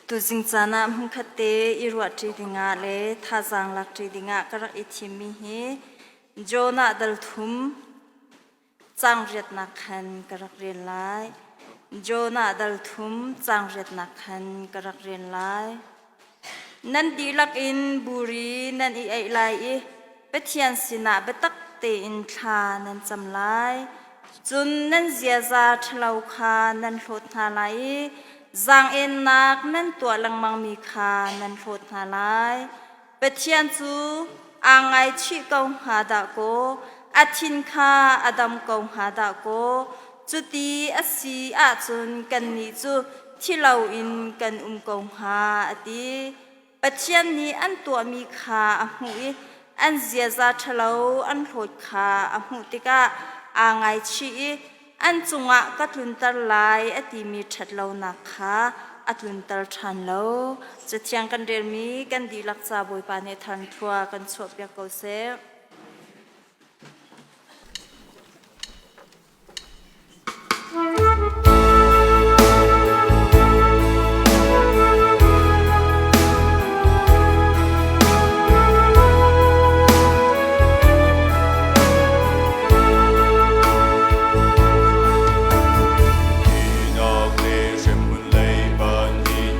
Tuzing caan ah hmunkhat te i ruahṭi dingah le thazaang lakṭi dingah ka rak i thimmi hi Jonah dal thum caang riatnak khan ka rak rel lai. Jonah dal thum caang riatnak khan ka rak rel lai. Nan dihlak in buri nan i eih lai i Pathian sinah biatak tein thla nan cam lai. Cun nan ziaza ṭhalo kha nan hlawt hna lai i zaang-ennak nan tuah lengmangmi kha nan hlawt hna lai. Pathian cu aa ngaichih ko hnga dah kaw, a thin kha a dam ko hnga dah kaw, cuti a si ahcun kannih cu thi loin kan um ko hnga, a ti. Pathian nih an tuahmi kha a hmuh i an ziaza ṭhalo an hlawt kha a hmuh tikah aa ngaichih i an cungah ka tlunter lai a timi ṭhatlonak kha a tlunter ṭhan lo. Cathiang kan relmi kan dihlak ca Bawipa nih thanthua kan chuahpiak ko seh. Hinak le hremhmun lei panh in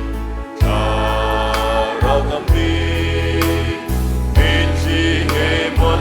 thlarau tampi mitthli he maw.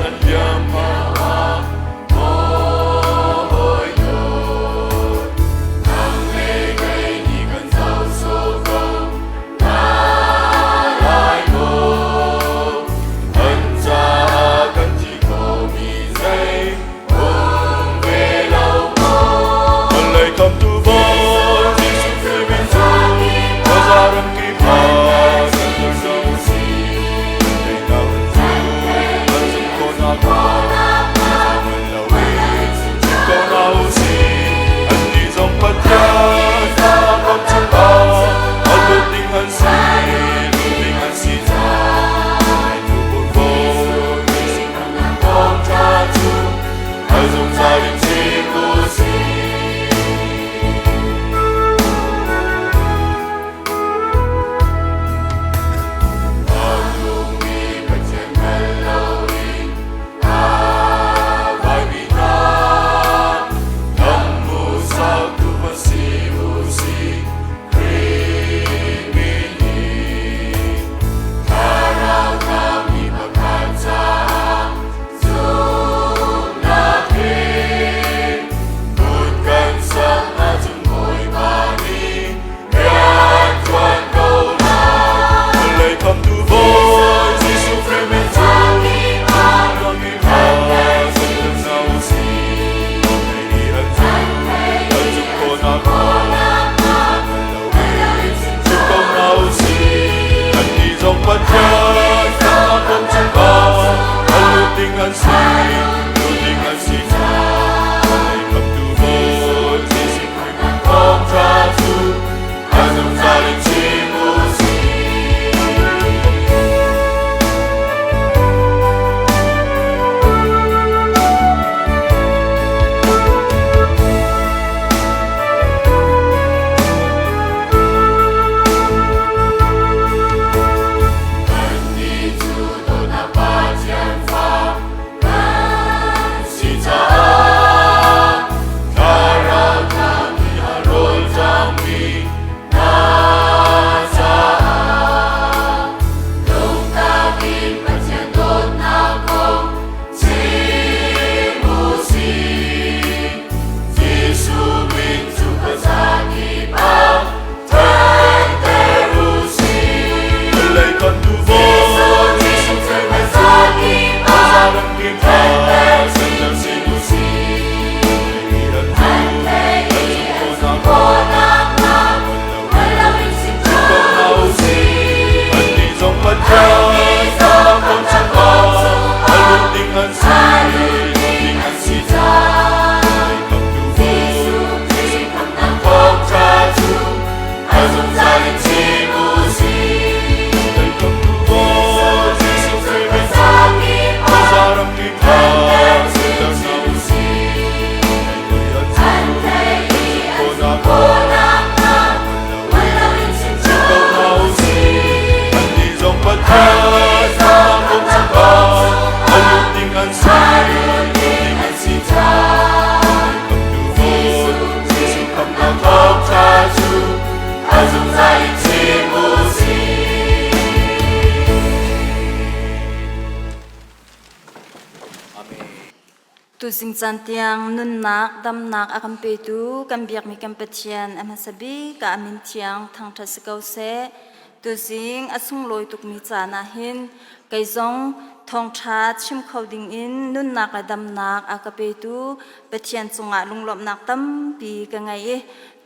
Tuzing caan tiang nunnak, damnak a kan petu kan biakmi kan Pathian a hmasa bik ah a min thiang thangṭhat si ko seh. Tuzing a sunglawi tukmi caan ah hin kei zong thawngṭha chim kho dingin nunnak le damnak a ka petu Pathian cungah lunglawmhnak tampi ka ngei i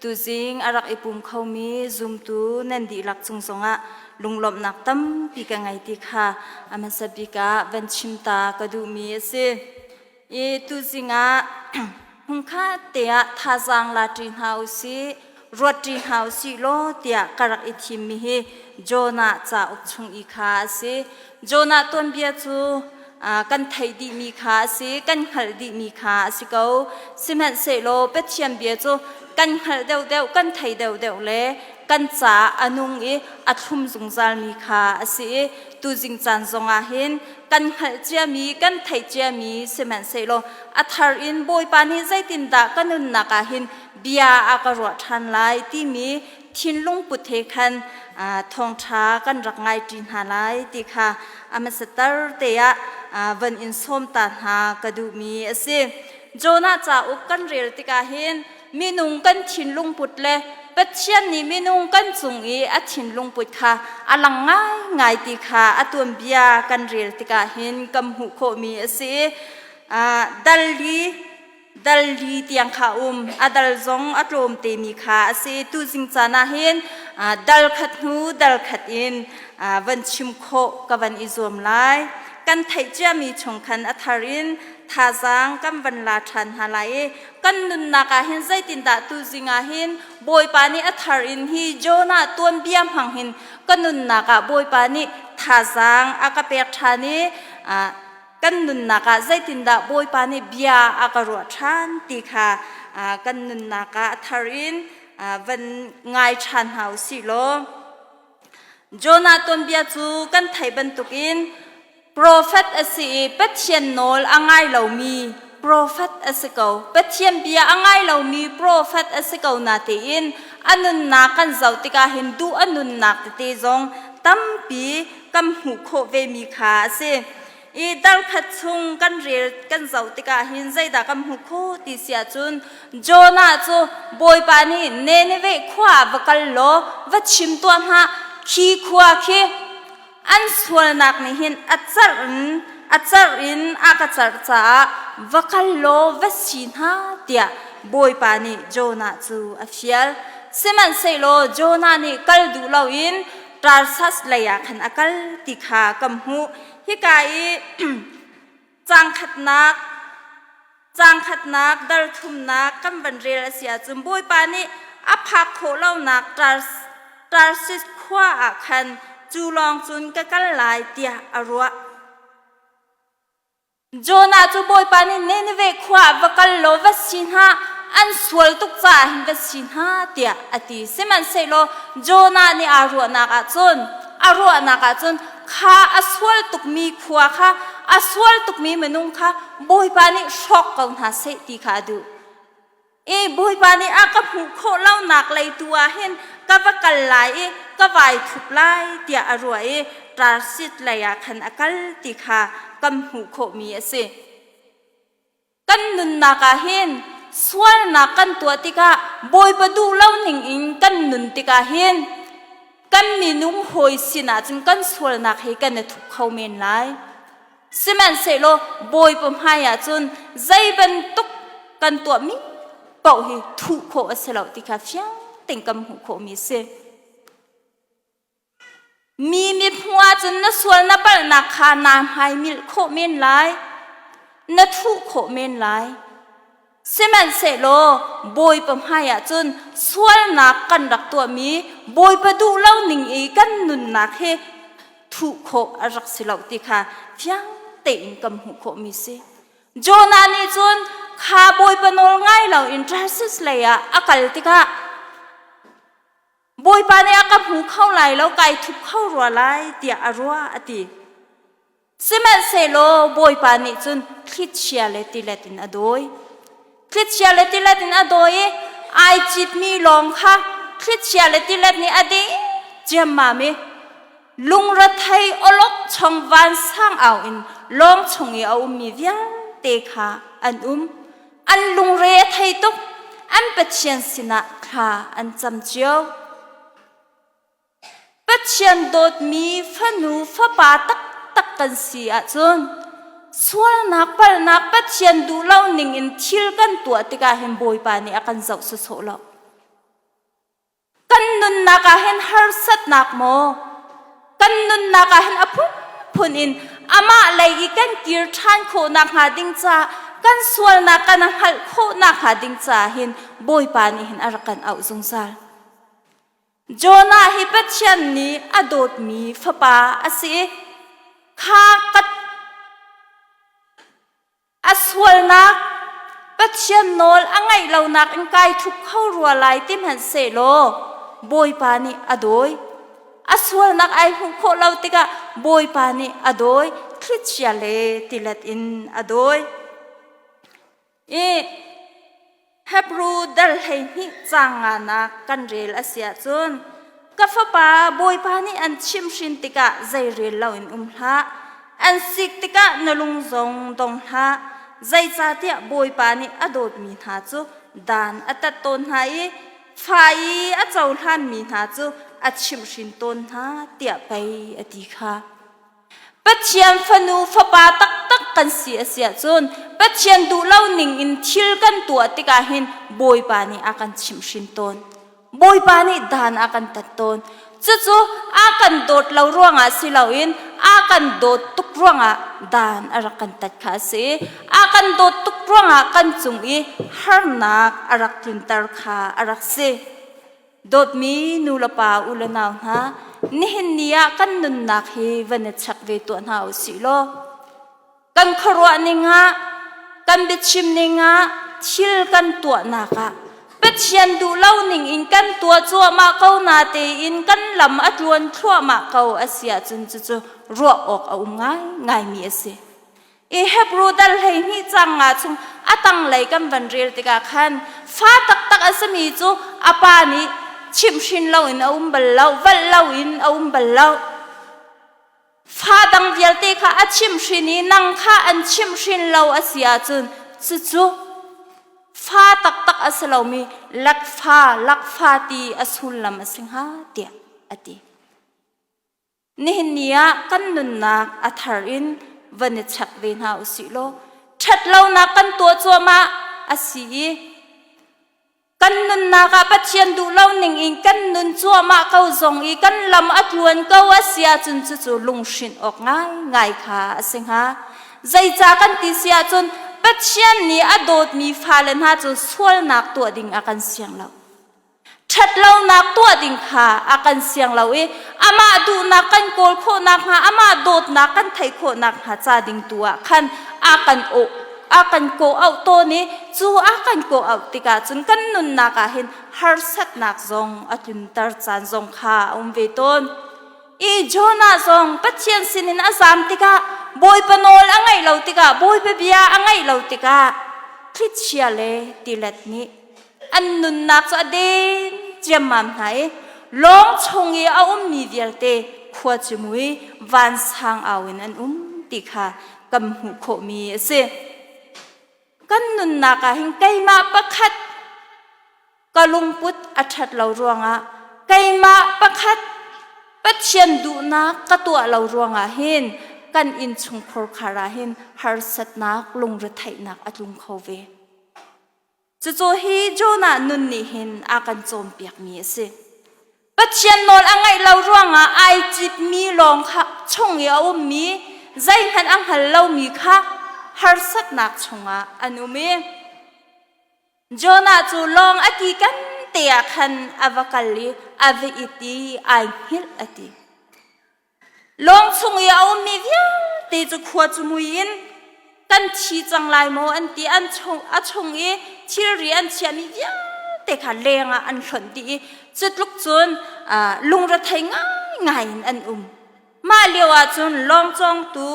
tuzing a rak i pum khomi zumtu nan dihlak cung zongah lunglawmhnak tampi ka ngei ti kha a hmasa bik ah van chim ta ka duhmi a si. I tuzing ah hmunkhat te ah thazaang la ṭi hna u sih, ruat ṭi hna u sih law tiah ka rak i thimmi hi Jonah cauk chung i kha a si. Jonah tuanbia cu kan theih dihmi kha a si, kan hngalh dihmi kha a si ko. Sihmanhsehlaw Pathian bia cu kan hngalh deuhdeuh, kan thei deuhdeuh le kan caah a nung i a thlum zungzalmi kha a si i tuzing caan zongah hin kan hngalh ciami, kan theih ciami sihmanhsehlaw a thar in Bawipa nih zeitindah ka nunnak ah hin bia a ka ruah ṭhan lai timi thinlung put he khan thawngṭha kan rak ngaiṭi hna lai ti kha a hmasatar te ah van in sawm ta hna ka duhmi a si. Jonah cauk kan rel tikah hin minung kan thinlung put le Pathian nih minung kan cung i a thinlung put kha a lang ngaingai ti kha a tuanbia kan rel tikah hin kan hmuh khawhmi a si. Dal li dal li tiang kha um a dal zong a tlawm temi kha a si. Tuzing caan ah hin dal khat hnu dal khat in van chim khawh ka van i zuam lai. Kan theih ciami chung khan a thar in thazaang kan van la ṭhan hna lai i kan nunnak ah hin zeitindah tuzing ah hin Bawipa nih a thar in hi Jonah tuanbia hmang hin ka nunnak ah Bawipa nih thazaang a ka pek ṭhan i kan nunnak ah zeitindah Bawipa nih bia a ka ruah ṭhan ti kha kan nunnak ah a thar in van ngai ṭhan hna u sih law. Jonah tuanbia cu kan theih bantukin Profet a si i Pathian nawl a ngai lomi profet a si ko. Pathian bia a ngai lomi profet a si ko natein a nunnak kan zoh tikah hin duh a nunnak tete zong tampi kan hmuh khawh vemi kha a si. I darkhat chung kan rel kan zoh tikah hin zeidah kan hmuh khawh ti si ahcun Jonah cu Bawipa nih Nineveh khua ah va kal law va chim tuah hna khi khua khi an sualnak nih hin a cerh in a cerh in a ka cerh caah va kal law va si hna tiah Bawipa nih Jonah cu a fial. Sihmanhsehlaw Jonah nih kal duh loin Tarsas lei ah khan a kal ti kha kan hmuh. Hika i caang khatnak Caang khatnak, dal thumnak kan van rel a si ahcun Bawipa nih a phak khawh lonak Tarsis khua ah khan cu lawng cun ka kal lai tiah a ruah. Jonah cu Bawipa nih Nineveh khua ah va kal law va si hna, an sual tuk caah hin va si hna tiah a ti. Sihmanhsehlaw Jonah nih aa ruahnak ahcun a ruahnak ahcun kha a sual tukmi khua kha a sual tukmi minung kha Bawipa nih hrawk ko hna seh ti kha a duh. I Bawipa nih a ka hmuh khawh lonak lei tu ah hin ka va kal lai i ka vai thup lai tiah a ruah i Tarsit lei ah khan a kal ti kha kan hmuh khawhmi a si. Kan nunnak ah hin sualnak kan tuah tikah Bawipa duh lo ning in kan nun tikah hin kan minung hawi sinah cun kan sualnak hi kan i thup kho men lai. Sihmanhsehlaw Bawipa hmai ah cun zei bantuk kan tuahmi paoh hi thuh khawh a si lo ti kha fiang tein kan hmuh khawhmi a si. Mi mithmuh ahcun na sual na palhnak kha naa hmaimilh khawh men lai, na thuh khawh men lai. Sihmanhsehlaw Bawipa hmai ah cun sualnak kan rak tuahmi Bawipa duh lo ning i kan nunnak hi thuh khawh a rak si lo ti kha fiang tein kan hmuh khawhmi si. Jonah nih cun kha Bawipa nawl ngai loin Tarsis lei ah a kal tikah Bawipa nih a ka hmu kho lai lo, kai thup kho rua lai tiah a ruah a ti. Sihmanhsehlaw Bawipa nih cun thlichia le tilet in a dawi. Thlichia le tilet in a dawi i ai citmi lawng kha thlichia le tilet nih a deh ciammam i lungrethei awlokchong vansang au in lawng chung i a ummi vialte. vialte kha an um. An lungre a thei tuk. An Pathian sinah thla an cam cio. Pathian dawtmi fanu fapa taktak kan si ahcun sualnak palhnak Pathian duh lo ning in thil kan tuah tikah hin Bawipa nih a kan zoh sawsawh lo. Kan nunnak ah hin harsatnak maw kan nunnak ah hin a phunphun in amah lei i kan kir ṭhan khawhnak hnga ding ca kan sualnak kan hngalh khawhnak hnga ding ca hin Bawipa nih hin a rak kan auh zungzal. Jonah hi Pathian nih a dawtmi fapa a si i kha ka a sualnak Pathian nawl a ngaih lonak in kai thup kho rua lai ti hmanhsehlaw Bawipa nih a dawi. A sualnak ai hmuh khawh lo tikah Bawipa nih a dawi, thlichia le tilet in a dawi. I Hebru dal 12 caang nganak kan rel a si ahcun ka fapa Bawipa nih an chimhhrin tikah zei rel loin um hlah an sik tikah na lung zong dong hlah zeicahtiah Bawipa nih a dawtmi hna cu dan a tat tawn hna i fa i a cohlanmi hna cu a chimhhrin tawn hna tiah pei a ti kha. Pathian fanu fapa taktak kan si a si ahcun Pathian duh lo ning in thil kan tuah tikah hin Bawipa nih a kan chimhhrin tawn. Bawipa nih dan a kan tat tawn. Cucu a kan dawt lo ruangah si loin a kan dawt tuk ruangah dan a rak kan tat kha a si. A kan dawt tuk ruangah kan cung i harnak a rak tlunter kha a rak si. Dawtmi nu le pa u le nau hna, nihin ni ah kan nunnak hi van i check ve tuah hna u sih law kan khuaruah ning ah kan biachim ning ah thil kan tuahnak ah Pathian duh lo ning in kan tuah cuahmah ko na tein kan lam a tluan thluahmah ko a si ahcun cucu ruah awk a um ngaingaimi a si. I Hebrew dal 12 cang nga chung a tanglei kan van rel tikah khan fa taktak a simi cu a pa nih chimhhrin loin a um bal lo, valh loin a um bal lo. Fa dang vialte kha a chimhhrin i nang kha an chimhhrin lo a si ahcun cucu fa taktak a si lomi lakfa lakfa ti a sullam a si hnga tiah a ti. Nihin ni ah kan nunnak a thar in van i check ve hna u sih law ṭhatlonak kan tuah cuahmah a si i kan nunnak ah Pathian duh lo ning in kan nun cuahmah ko zong i kan lam a tluan ko a si ahcun cucu lunghrinh awk ngaingai kha a si hnga. Zeicah kan ti si ahcun Pathian nih a dawtmi fale hna cu sualnak tuah ding a kan siang lo. Ṭhatlonak tuah ding kha a kan siang lo i amah duhnak kan kawl khawh nakhnga amah dawtnak kan theih khawh nakhnga ca ding tu ah khan a kan awh a kan kawh-auh tawn i cu a kan kawh-auh tikah cun kan nunnak ah hin harsatnak zong a tlunter caan zong kha a um ve tawn. I Jonah zong Pathian sinin a zam tikah Bawipa nawl a ngaih lo tikah Bawipa bia a ngaih lo tikah thlichia le tilet nih an nunnak cu a den ciammam hna i lawng chung i a ummi vialte khua cu mui vansang au in an um ti kha kan hmuh khawhmi a si. Kan nunnak ah hin keimah pakhat ka lungput a ṭhat lo ruangah keimah pakhat Pathian duhnak ka tuah lo ruangah hin kan innchungkhur khar ah hin harsatnak lungretheihnak a tlung kho ve. Cucu hi Jonah nun nih hin a kan cawnpiakmi a si. Pathian nawl a ngaih lo ruangah ai citmi lawng kha chung i a ummi zeihmanh a hngal lomi kha harsatnak chungah an um i Jonah cu lawng a ti kan te ah khan a va kal i a va it i ai hngilh a ti. Lawng chung i a ummi vialte cu khua cu mui in kan thi cang lai maw an ti an chung a chung i thilri an chiahmi vialte kha leng ah an hlonh dih i cu tluk cun lungrethei ngaingai in an um. Mah lio ah cun lawng cawngtu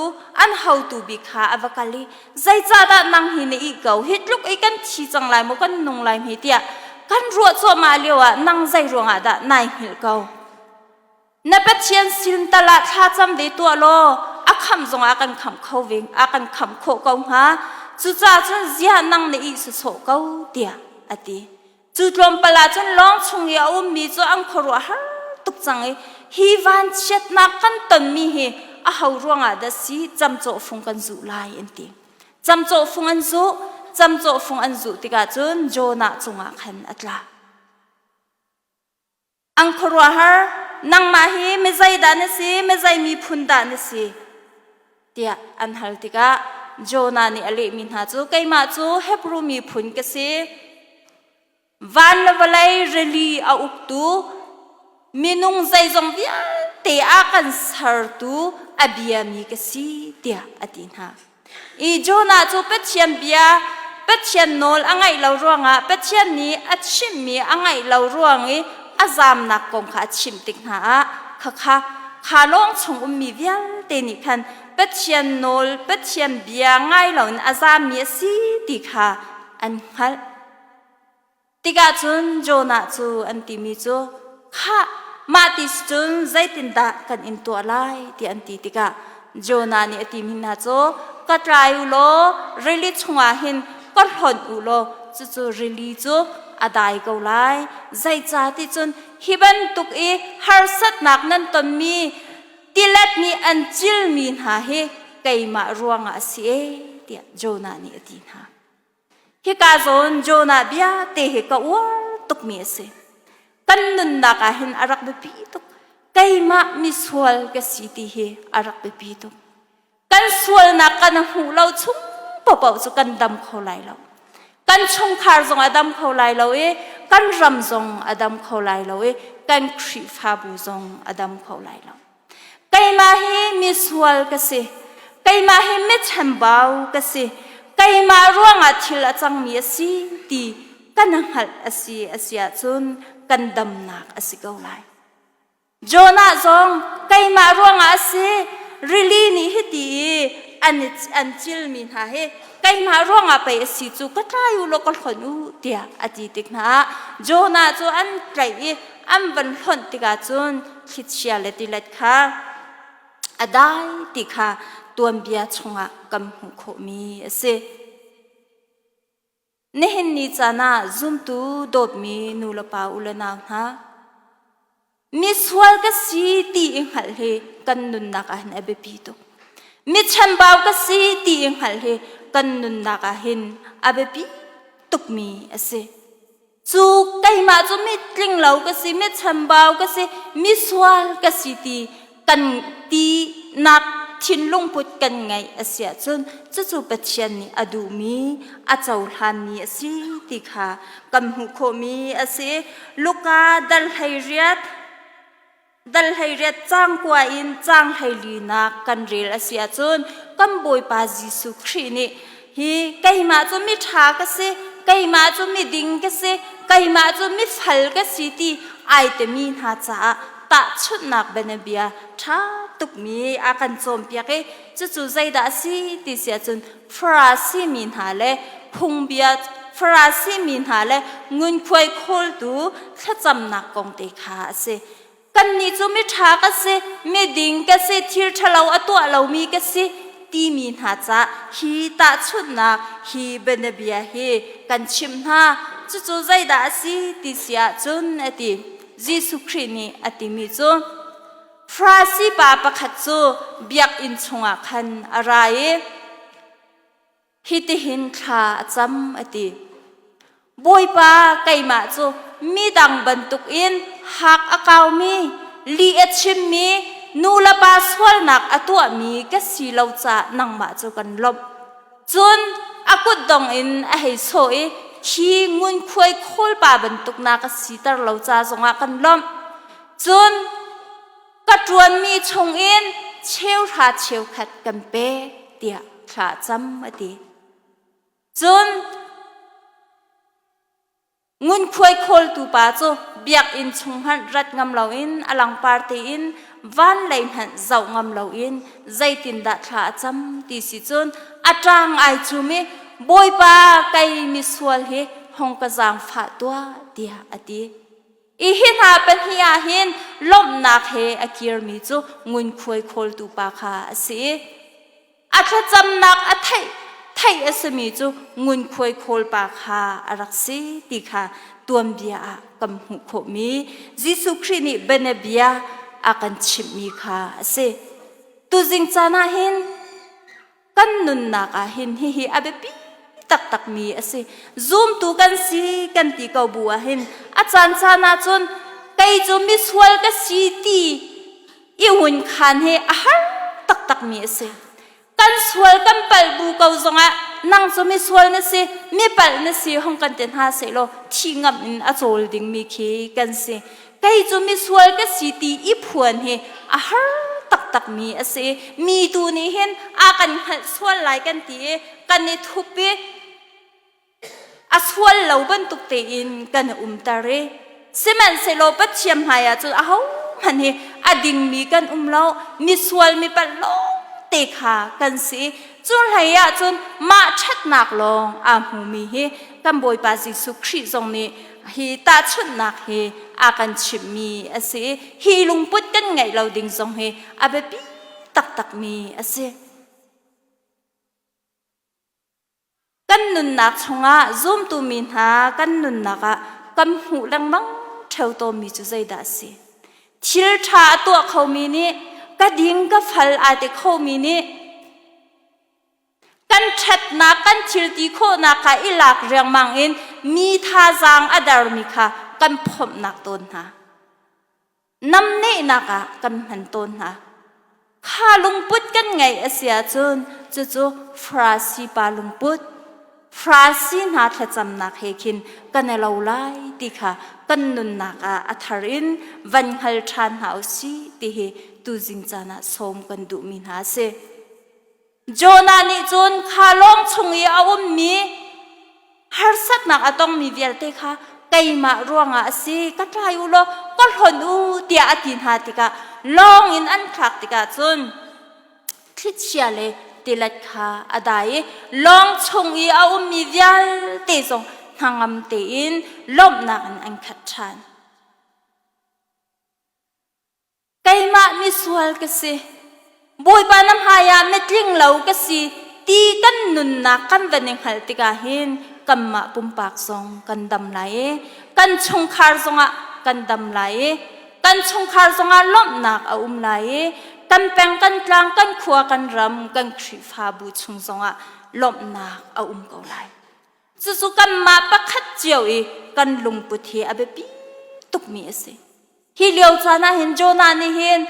an hotu bik kha a va kal i zeicahdah nang hi na ih ko hi tluk i kan thi cang lai maw kan nung lai hme tiah kan ruah cuahmah lio ah nang zei ruangah dah nai hngilh ko Na Pathian sin tal ah thlacam ve tuah law a khamh zongah a kan khamh kho ve a kan khamh khawh ko hnga. Cucaah cun ziah nang na ih sawsawh ko tiah a ti. Cu tlawmpal ah cun lawng chung i a ummi cu an khuaruah har tuk cang i hi vanchiatnak kan tonmi hi aho ruangah dah si camcawh fung kan zuh lai an ti. Camcawh fung an zuh, camcawh fung an zuh tikah cun Jonah cungah khan a tla. An khuaruahhar, nangmah hi mizei dah na si, mizei miphun dah na si? tiah an hal tikah Jonah nih a lehmi hna cu keimah cu Hebru miphun ka si. Van le vawlei rili a uktu minung zeizong vialte a kan sertu a biami ka si tiah a ti hna. I Jonah cu Pathian bia, Pathian nawl a ngaih lo ruangah Pathian nih a chimhmi a ngaih lo ruang i a zamnak kong kha a chimh tik hna ah khakha kha lawng chung ummi vialte nih khan Pathian nawl, Pathian bia ngai loin a zammi a si ti kha an hngalh. Tikah cun Jonah cu an timi cu, Khah, mah ti si cun zeitindah kan in tuah lai, tiah an ti tikah Jonah nih a timi hna cu, Ka tlai u law rili chungah hin ka hlonh u law cucu rili cu a dai ko lai. Zeicah ti cun hi bantuk i harsatnak nan tonmi tilet nih an cilmi hna hi keimah ruangah a si ee, tiah Jonah nih a ti hna. Hika zawn Jonah bia te hi ka uar tukmi a si. Kan nunnak ah hin a rak biapi tuk. Keimah misual ka si ti hi a rak biapi tuk. Kan sualnak kan hmuh lo chung paohpaoh cu kan dam kho lai lo. Kan chungkhar zong a dam kho lai lo i kan ram zong a dam kho lai lo i kan Khrihfabu zong a dam kho lai lo. Keimah hi misual ka si. Keimah hi michambau ka si. Keimah ruangah thil a cangmi a si ti kan hngalh a si a si ahcun kan damnak a si ko lai. Jonah zong keimah ruangah a si. Rili nih hiti i an, an cilmi hna hi keimah ruangah pei a si cu ka tlai u law ka hlonh u tiah a ti tik hna ah Jonah cu an tlaih i an van hlonh tikah cun thlichia le tilet kha a dai ti kha tuanbia chungah kan hmuh khawhmi a si. Nihin ni caan ah zumtu dawtmi nu le pa u le nau hna, misual ka si ti i hngalh hi kan nunnak ah hin a biapi tuk. Mi chambau ka si ti i hngalh hi kan nunnak ah hin a biapi tukmi a si. Cu keimah cu mi tling lo ka si, mi chambau ka si, mi sual ka si ti kan ti nak thinlung put kan ngeih a si ahcun cucu Pathian nih a duhmi, a cohlanmi a si ti kha kan hmuh khawhmi a si. Luka dal 18 Dal 18 caang kua in caang 14nak kan rel a si ahcun kan Bawipa Jesuh Khrih nih hi keimah cu miṭha ka si, keimah cu miding ka si, keimah cu mifal ka si ti ai timi hna caah tahchunhnak bianabia ṭha tukmi a kan cawnpiak i cucu zeidah a si ti si ahcun Farasi mi hna le phungbia Farasi mi hna le ngunkhuai khawltu thlacamnak kong te kha a si. Kannih cu miṭha ka si, miding ka si, thil ṭhalo a tuah lomi ka si timi hna ca hi tahchunhnak hi bianabia hi kan chimh hna. Cucu zeidah a si ti si ahcun a ti. Jesuh Khrih nih a timi cu Farasi pa pakhat cu biakinn chungah khan a ra i hitihin thla a cam a ti. Bawipa keimah cu midang bantukin hak a kaumi, lih a chimmi, nu le pa sualnak a tuahmi ka si lo caah nangmah cu kan lawmh. Cun a kutdong in a hei sawh i khi ngunkhuai khawlpa bantuk na ka siter lo ca zongah kan lawmh. Cun ka ṭuanmi chungin cheuhra cheukhat kan pek tiah thla cam a ti. Cun ngunkhuai khawltu pa cu biakinn chung hmanh rat ngam loin a langpar tein van lei hmanh zoh ngam loin zeitindah thla a cam ti si cun a ṭang ai cum i Bawipa kei misual hi hong ka zaangfah tuah tiah a ti. I hi hna pahnih ah hin lawmhnak he a kirmi cu ngunkhuai khawltu pa kha a si. A thlacamnak a theih. Theih a simi cu ngunkhuai khawlpa kha a rak si ti kha tuanbia ah kan hmuh khawhmi Jesuh Khrih nih bianabia a kan chimhmi kha a si. Tuzing caan ah hin kan nunnak ah hin hihi a biapi taktakmi a si. Zumtu kan si kan ti ko bu ah hin a caan caan ah cun kei cu misual ka si ti i hun khan hi a har taktakmi a si. Kan sual kan palh bu ko zongah nang cu misual na si, mi palh na si hong kan ti hna sehlaw thi ngam in a cawl dingmi khi kan si. Kei cu misual ka si ti i phuan hi a har taktakmi a si. Mi tu nih hin a kan hngalh sual lai kan ti i kan i thup i a sual lo bantuk tein kan umter i sihmanhsehlaw Pathian hmaiah cun ahohmanh hi a dingmi kan um lo, misual mi palh lawng te kha kan si. Cu hlei ah cun mah ṭhatnak lawng aa hmumi hi kan Bawipa Jesuh Khrih zong nih hi tahchunhnak hi a kan chimhmi a si. Hi lungput kan ngeih lo ding zong hi a biapi taktakmi a si. Kan nunnak chungah zumtu mi hna kan nunnak ah kan hmuh lengmang ṭheo tawnmi cu zeidah a si? Thil ṭha a tuah khomi nih ka ding ka fal aa ti khomi nih kan ṭhatnak kan thil ti khawhnak kha i lak riangmang in mi thazaang a dermi kha kan phomhnak tawn hna. Namnehnak ah kan hman tawn hna. Kha lungput kan ngeih a si ahcun cucu Farasi pa lungput, Farasi hna thlacamnak he khin kan i lo lai ti kha kan nunnak ah a thar in van hngal ṭhan hna u sih ti hi tuzing caan ah sawm kan duhmi hna a si. Jonah nih cun kha lawng chung i a ummi harsatnak a tongmi vialte kha keimah ruangah a si, ka tlai u law ka hlonh u tiah a ti hna tikah lawng in an thlak tikah cun thlichia le tilet kha a dai i lawng chung i a ummi vialte zong hnangam tein lawmhnak in an khat ṭhan. Keimah misual ka si. Bawipa na hmaiah mitling lo ka si ti kan nunnak kan van i hngalh tikah hin kanmah pumpak zong kan dam lai i kan chungkhar zongah kan dam lai i kan chungkhar zongah lawmhnak a um lai i kan peng kan tlang kan khua kan ram kan Khrihfabu chung zongah lawmhnak a um ko lai. Cucu kanmah pakhat cio i kan lungput hi a biapi tukmi a si. Hi lio caan ah hin Jonah nih hin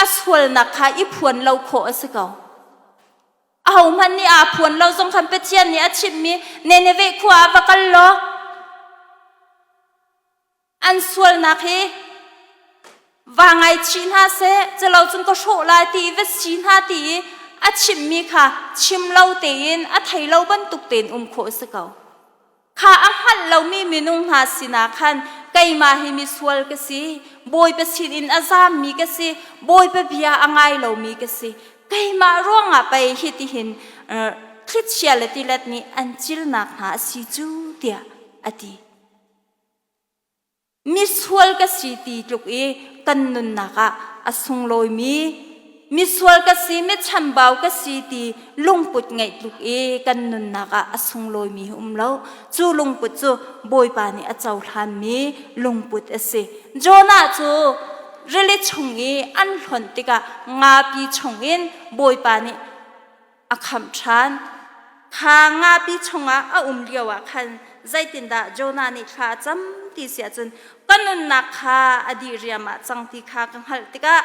a sualnak kha i phuan lo khawh a si ko. Ahohmanh nih aa phuan lo zong khan Pathian nih a chimhmi Nineveh khua ah va kal law an sualnak hi va ngaichih hna seh, culo cun ka hrawh lai ti i va si hna ti i a chimhmi kha chim lo tein a thei lo bantuk tein um khawh a si ko. Kha a hngalh lomi minung hna sinah khan keimah hi misual ka si, Bawipa sinin a zammi ka si, Bawipa bia a ngai lomi ka si. Keimah ruangah pei hitihin thlichia le tilet nih an cilnak hna a si cu tiah a ti. Misual ka si ti tluk i kan nunnak ah a sunglawimi misual ka si, mi chambau ka si ti lungput ngeih tluk i kan nunnak ah a sunglawimi um lo. Cu lungput cu Bawipa nih a cohlanmi lungput a si. Jonah cu rili chung i an hlonh tikah ngapi chungin Bawipa nih a khamh ṭhan. Kha ngapi chungah a um lioah khan zeitindah Jonah nih thla a cam ti si ahcun ka nunnak kha a dih riamah cang ti kha ka hngalh tikah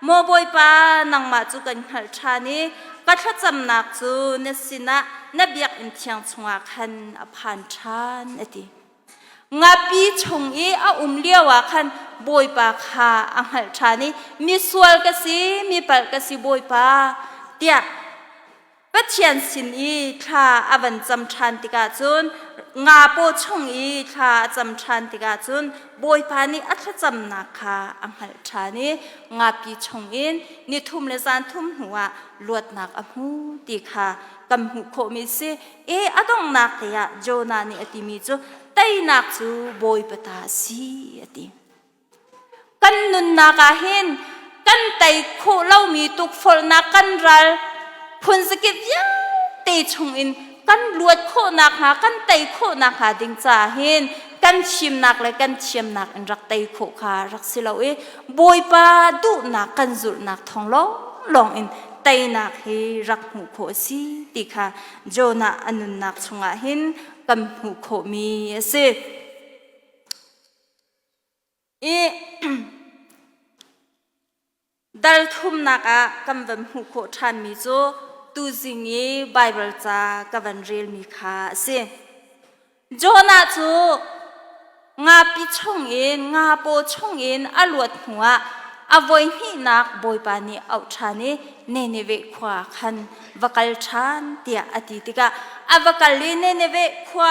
Maw Bawipa nangmah cu kan hngalh ṭhan i ka thlacamnak cu na sinah na biakinn thiang chungah khan a phan ṭhan a ti. Ngapi chung i a um lioah khan Bawipa kha a hngalh ṭhan i misual ka si, mi palh ka si Bawipa tiah Pathian sin i thla a van cam ṭhan tikah cun nga paw chung i thla a cam ṭhan tikah cun Bawipa nih a thlacamnak kha a hngalh ṭhan i ngapi chungin ni thum le zan thum hnuah luatnak a hmu ti kha kan hmuh khawhmi si. E a donghnak te ah Jonah nih a timi cu teinak cu Bawipa ta a si a ti. Kan nunnak ah hin kan tei khawh lomi tukforhnak kan ral phun zakip vialte. te chungin kan luat khawhnak hnga, kan tei khawhnak hnga ding caah hin kan fimnak le kan thiamnak in rak tei khawh kha rak si lo i Bawipa duhnak kan zulhnak thawng lawnglawng in teinak hi rak hmuh khawh a si ti kha Jonah a nunnak chungah hin kan hmuh khawhmi a si. I dal thumnak ah kan van hmuh khawh ṭhanmi cu tuzing i Baibal ca ka van relmi kha a si. Jonah cu ngapi chungin nga paw chungin a luat hnuah a voihnihnak Bawipa nih auh ṭhan i Nineveh khua khan va kal ṭhan tiah a ti tikah a va kal i Nineveh khua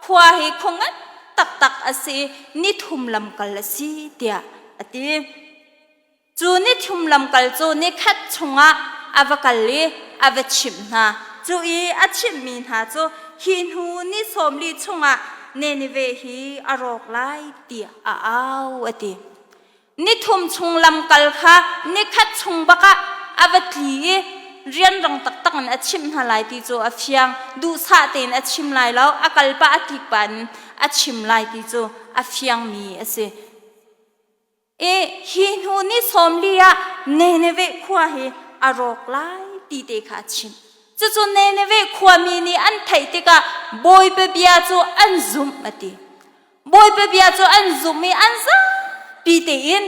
khua hi khua ngan taktak a si i nithum lamkal a si tiah a ti. Cu nithum lamkal cu nikhat chungah a va kal i a va chimh hna. Cu i a chimhmi hna cu hi hnu ni 40 chungah Nineveh hi a rawk lai tiah a au a ti. Nithum chung lamkal kha nikhat chung bakah a va tli i rianrang taktak in a chimh hna lai ti cu a fiang. Duhsah tein a chim lai lo, a kal pah a tlik pah in a chim lai ti cu a fiangmi a si. I hi hnu ni 40 ah Nineveh khua hi a rawk lai ti te kha a chim. Cucu Nineveh khuami nih an theih tikah Bawipa bia cu an zumh a ti. Bawipa bia cu an zumh i an zapi tein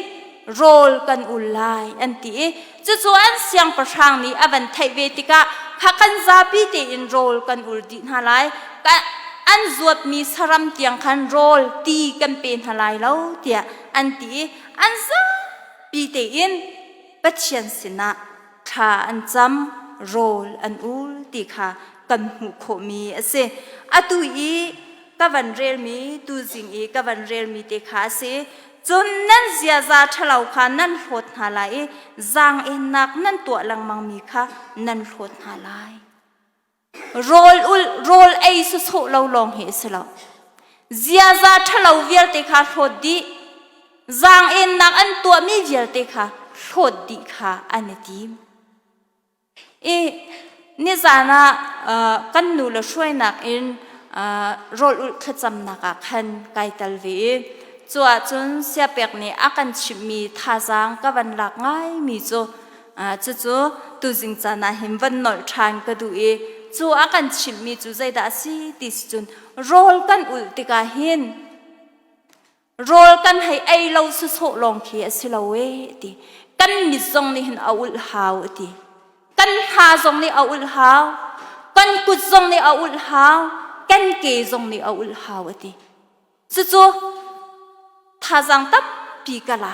rawl kan ul lai an ti i cucu an siangpahrang nih a van theih ve tikah kha kan zapi tein rawl kan ul dih hna lai an zuatmi saram tiang khan rawl ti kan pe hna lai lo tiah an ti i an zapi tein Pathian sinah thla an cam rawl an ul ti kha kan hmuh khawhmi a si. Atu i ka van relmi tuzing i ka van relmi te kha a si. Cun nan ziaza ṭhalo kha nan hlawt hna lai i zaang-ennak nan tuah lengmangmi kha nan hlawt hna lai. Rawl ulh, rawl ei sawsawh lo lawng hi a si lo. Ziaza ṭhalo vialte kha hlawt dih. Zaang-ennak an tuahmi vialte kha hlawt dih kha an i tim. I nizan ah kan nu le hruainak in rawl ulh thlacamnak ah khan kai tel ve i cu ahcun siapek nih a kan chimhmi thazaang ka van lak ngaimi cu cucu tuzing caan ah hin van nolh ṭhan ka duh i cu a kan chimhmi cu zeidah a si ti si cun rawl kan ulh tikah hin Rawl kan hei ei lo sawsawh lawng khi a si lo ee ti. Kan mit zong nih hin a ulh hau a ti. Kan hna zong nih a ulh hau. Kan kut zong nih a ulh hau. Kan ke zong nih a ulh hau a ti. Cucu thazaang tampi ka la.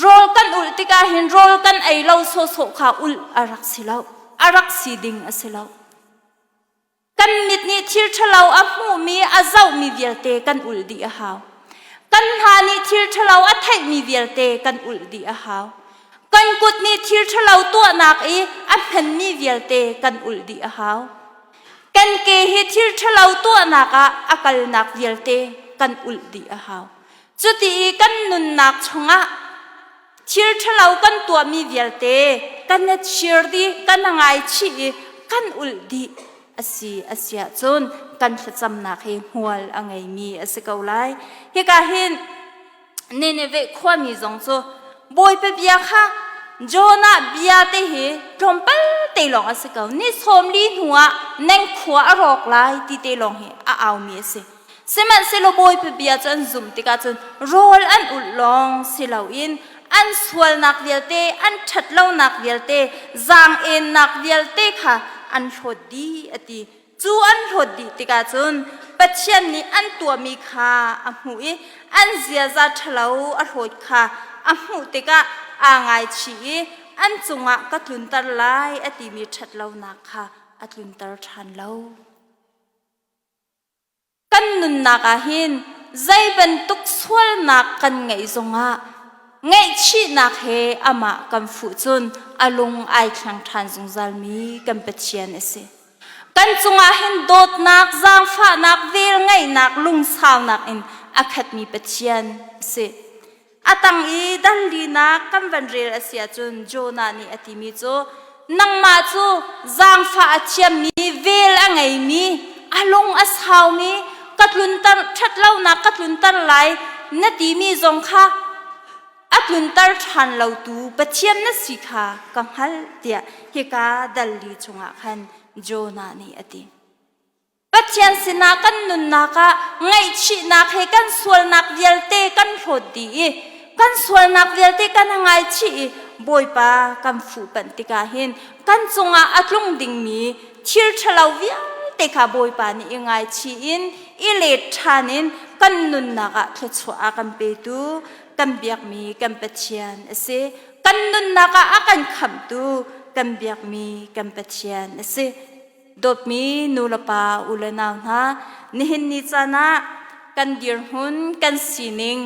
Rawl kan ulh tikah hin rawl kan ei lo sawhsawh kha ulh a rak si lo. A rak si ding a si lo. Kan mit nih thil ṭhalo a hmuhmi, a zohmi vialte kan ulh dih a hau. Kan hna nih thil ṭhalo a theihmi vialte kan ulh dih a hau. Kan kut nih thil ṭhalo tuahnak i a hmanmi vialte kan ulh dih a hau. Kan ke hi thil ṭhalo tuahnak ah a kalnak vialte kan ulh dih a hau. Cuti i kan nunnak chungah thil ṭhalo kan tuahmi vialte kan i chir dih, kan i ngaichih i kan ulh dih a si a si ahcun kan thlacamnak hi hmual a ngeimi a si ko lai. Hika hin Nineveh khuami zong cu Bawipa bia kha Jonah bia te hi tlawmpal te lawng a si ko. Ni 40 hnuah neng khua a rawk lai ti te lawng hi a aumi a si. Sihmanhsehlaw Bawipa bia cu an zumh tikah cun rawl an ulh lawng si loin an sualnak vialte, an ṭhatlonak vialte, zaang-ennak vialte kha an hlawt dih a ti. Cu an hlawt dih tikah cun Pathian nih an tuahmi kha a hmuh i an ziaza ṭhalo a hlawt kha a hmuh tikah aa ngaichih i an cungah ka tlunter lai a timi ṭhatlonak kha a tlunter ṭhan lo. Kan nunnak ah hin zei bantuk sualnak kan ngeih zongah ngaihchihnak he amah kan fuh cun a lung ai thleng ṭhan zungzalmi kan Pathian a si. Kan cungah hin dawtnak, zaangfahnak, velngeihnak, lungsaunak in a khatmi Pathian a si. A tang i dallinak kan van rel a si ahcun Jonah nih a timi cu. Nangmah cu zaangfah a thiammi, vel a ngeimi, a lung a saumi, ka tlunter ṭhatlonak ka tlunter lai na timi zong kha a tlunter ṭhan lotu Pathian na si kha ka hngalh tiah hika dal li chungah khan Jonah nih a ti. Pathian sinah kan nunnak ah ngaihchihnak he kan sualnak vialte kan hlawt dih i kan sualnak vialte kan ngaichih i Bawipa kan fuhpanh tikah hin kan cungah a tlung dingmi thil ṭhalo vialte kha Bawipa nih i ngaichih in i let ṭhan in kan nunnak ah thluachuah a kan petu kan biakmi kan Pathian a si. Kan nunnak ah a kan khamhtu kan biakmi kan Pathian a si. Dawtmi nulepa u le nau hna, nihin ni caan ah kan dirhmun, kan sining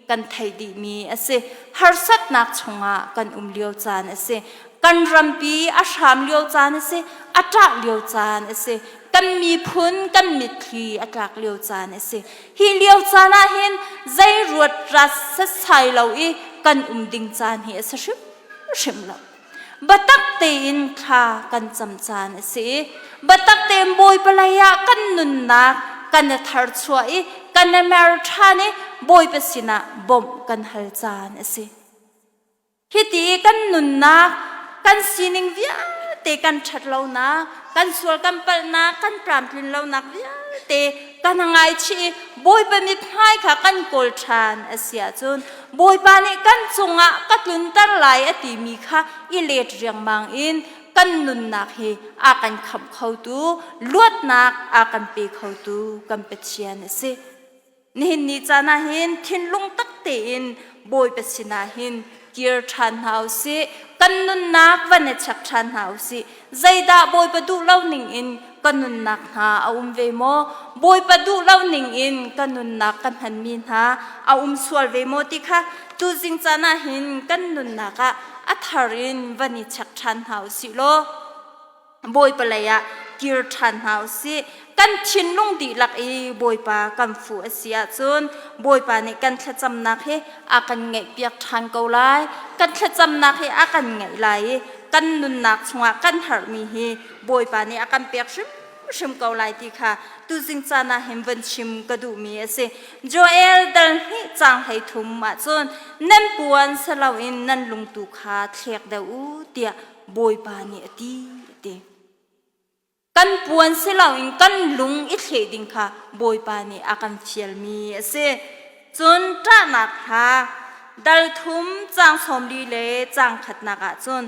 kan theih dihmi a si. Harsatnak chungah kan um lio caan a si. Kan rampi a hram lio caan a si, a ṭah lio caan a si. Kan miphun kan mitthli a tlak lio caan a si. Hi lio caan ah hin zei ruat rat setsai lo i kan um ding caan hi a si hrimhrim lo. Biatak tein thla kan cam caan a si i biatak tein Bawipa lei ah kan nunnak kan i tharchuah i kan i mer ṭhan i Bawipa sinah bawmh kan hal caan a si. Hiti i kan nunnak, kan sining vialte kan ṭhat lonak, kan sual kan palhnak, kan tlamtlin lonak vialte kan ngaichih i Bawipa mithmai kha kan kawl ṭhan a si ahcun Bawipa nih kan cungah ka tlunter lai a timi kha i let riangmang in kan nunnak hi a kan khamh khotu, luatnak a kan pe khotu kan Pathian a si. Nihin ni caan ah hin thinlung tak tein Bawipa sinah hin kir ṭhan hna u sih. Kan nunnak van i check ṭhan hna u sih. Zeidah Bawipa duh lo ning in ka nunnak hna a um ve maw? Bawipa duh lo ning in ka nunnak ka hmanmi hna a um sual ve maw ti kha tuzing caan ah hin kan nunnak ah a thar in van i check ṭhan hna u sih law Bawipa lei ah kir ṭhan hna u sih. Kan thinlung dihlak i Bawipa kan fuh a si ahcun Bawipa nih kan thlacamnak hi a kan ngaihpiak ṭhan ko lai. Kan thlacamnak hi a kan ngaih lai i kan nunnak chungah kan harmi hi Bawipa nih a kan pek hrimhrim ko lai ti kha tuzing caan ah hin van chim ka duhmi a si. Joel dal hnih caang 33 ahcun nan puan saloin nan lungtu kha thlek deuh u tiah Bawipa nih a ti a ti. Kan puan si loin kan lung i thleh ding kha Bawipa nih a kan fialmi a si. Cun ṭahnak hla dal thum caang 40 le caang khatnak ah cun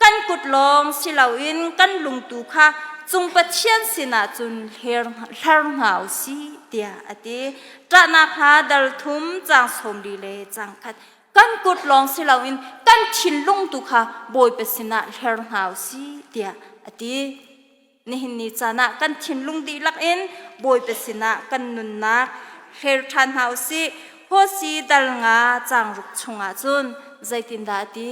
kan kut lawng si loin kan lungtu kha cung Pathian sinah cun hlar hna u sih tiah a ti. Ṭahnak hla dal thum caang 40 le caang khat. Kan kut lawng si loin kan thinlung tu kha Bawipa sinah hler hna u sih tiah a ti. Nihin ni caan ah kan thinlung dihlak in Bawipa sinah kan nunnak hler ṭhan hna u sih. Hosi dal nga caang ruk chungah cun zeitindah a ti?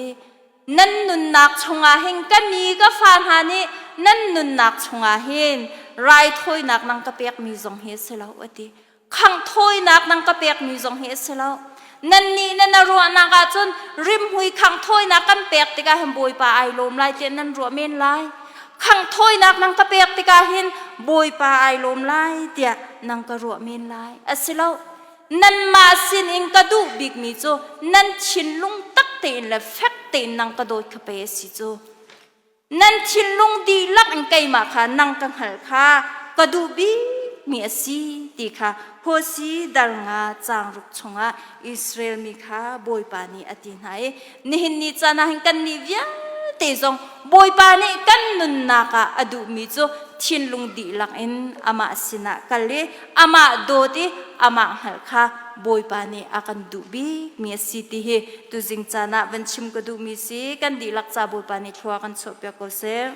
Nan nunnak chungah hin ka mi ka fa hna nih nan nunnak chungah hin raithawinak nang ka pekmi zong hi a si lo a ti. Khanghthawinak nang ka pekmi zong hi a si lo. Nannih nan ruahnak ahcun rimhmui khanghthawinak kan pek tikah hin Bawipa ai lawm lai tiah nan ruah men lai. Khanghthawinak nang ka pek tikah hin Bawipa ai lawm lai tiah nang ka ruah men lai. A si lo. Nanmah sinin ka duh bikmi cu nan thinlung tak tein le fek tein nang ka dawt kha pei a si cu. Nan thinlung dihlak in keimah kha nang ka hngalh kha ka duh bikmi a si ti kha Hosi dal nga caang ruk chungah Israel mi kha Bawipa nih a ti hna i nihin ni caan ah hin kannih vialte zong Bawipa nih kan nunnak ah a duhmi cu thinlung dihlak in amah sinah kal i amah dawt i amah hngalh kha Bawipa nih a kan duh bikmi a si ti hi tuzing caan ah van chim ka duhmi si. Kan dihlak ca Bawipa nih thlua kan chuahpiak ko seh.